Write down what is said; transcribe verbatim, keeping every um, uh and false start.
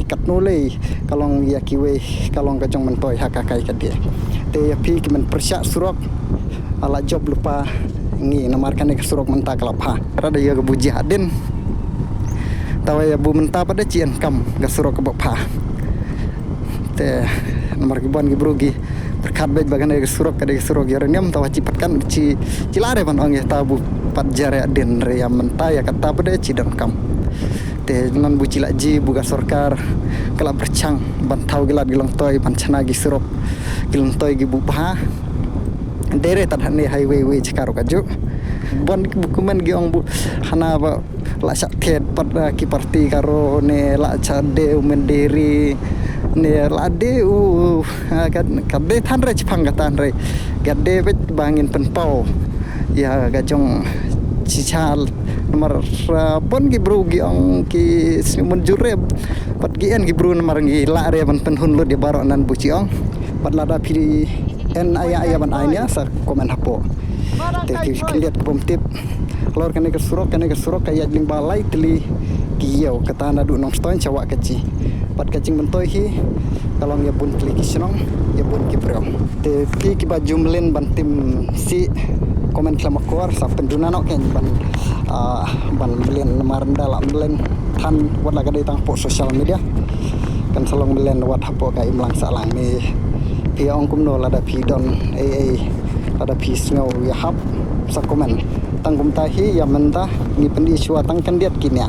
Katno lei ka long ïa kiwei, ka long ka jong myntoi ha ka kai ka die. Te ïa phi ki men pyrshah surok, la jop lypa ngi namar kane ka surok mynta ka la pha. Rada ïa ka bu jia din. Tawa ïa bu mynta pat da chi en kam ka surok ka ba pha. Te namar ki bon ki bru ki pyrkhat bad ba kane ka surok ka dei ka surok uranium, tawa chi pat kan chi, chi la re ban ong ïa ta bu pat jia re din re ïa mynta ïa kata pat da chi don kam. Te nan bu chi la ji bu ka sorkar ka la pyrchang ban thaw ki lad ki longtoi ban chna ki surok ki longtoi ki bu bha. Dei re tad hane highway wei chakar ka ju. Bon ki bu kumen ki ong bu hana ba la chak thet pat, ah, ki parti karo ne la chak de u menderi ne la de u, ah, ka, ka de than re chipang ka than re. Ka de bet bangin penpau ïa ka jong chichal. Namar, ah, bon ki bru ki ong ki sni mun jure pat ki en ki bru namar ngi la re ban penhun lut ïa baroh nan bu chi ong. Pat lada phi en aya aya ban ai nia sa comment hapoh. Te ki khyndiat ki bym tip. Lor kane ka surok, kane ka surok ka ïaid lyngba lai tylli ki ïew, kata naduh Nongstoiñ sha Wah Kachi. Pat ka jingmyntoi hi ka long ïa bun tylli ki shnong, ïa bun ki briew. Te phi ki ba ju mlien ban tim sih comment khlem akor sa pynduna noh kein ban, ah, ban mlien namar ynda la mlien than wat la ka dei tang hapoh social media. Kan sa long mlien wat hapoh ka imlang sahlang ne. Phi ong kumno lada phi don ei ei, lada phi sngew ïa hap sa comment. Tang kumta hi ïa mynta ngi pyni shuwa tang khyndiat ki nia.